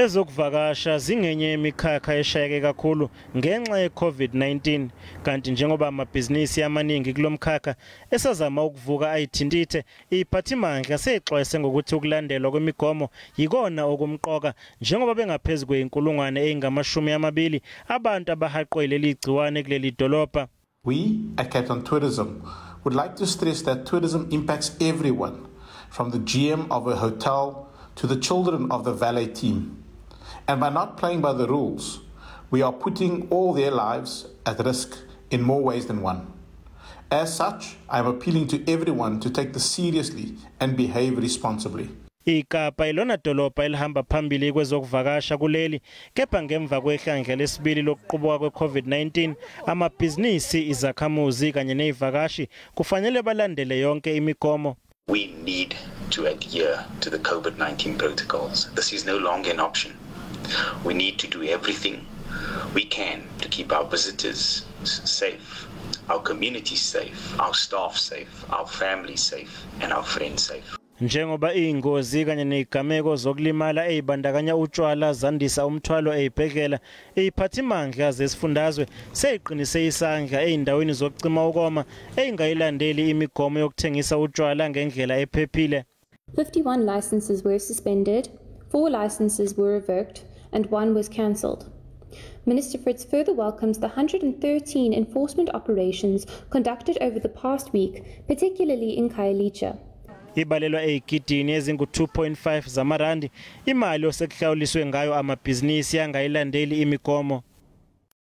Ezokuvakasha zingenye yemikhakha eshayeke kakhulu ngenxa ye-COVID-19, kanti njengoba amabhizinisi amaningi kulomkhakha esazama ukuvuka ayithintithe, iphathimandla seyixwayise ngokuthi ukulandelwa kwemigomo yikona okumqoka, njengoba bengaphezulu kweyinkulungwane eyingamashumi amabili abantu abahaqwe leli gciwane kuleli dolobha. We at Cape Town Tourism would like to stress that tourism impacts everyone, from the GM of a hotel to the children of the valet team. And by not playing by the rules, we are putting all their lives at risk in more ways than one. As such, I am appealing to everyone to take this seriously and behave responsibly. iKapa ilona dolobha elihamba phambili kwezokuvakasha kuleli, kepha ngemva kwehlandla lesibili lokuqubuka kwe-COVID-19, amabhizinisi, izakhamuzi kanye nezivakashi kufanele balandele yonke imigomo. We need to adhere to the COVID-19 protocols. This is no longer an option. We need to do everything we can to keep our visitors safe, our communities safe, our staff safe, our families safe, and our friends safe. Njengoba izingozi kanye nezigameko zokulimala ezibandakanya utshwala zandisa umthwalo ezibhedlela, iziphathimandla zesifundazwe seyiqinise isandla ezindaweni zokucima ukoma ezingayilandeli imigomo yokuthengisa utshwala ngendlela ephephile. 51 licenses were suspended, 4 licenses were revoked, and 1 was cancelled. Minister Fritz further welcomes the 113 enforcement operations conducted over the past week, particularly in Khayelitsha. Ibalelwa ezigidini ezingu-2.5 zamarandi imali osekuhlawuliswe ngayo amabhizinisi angayilandeli imigomo.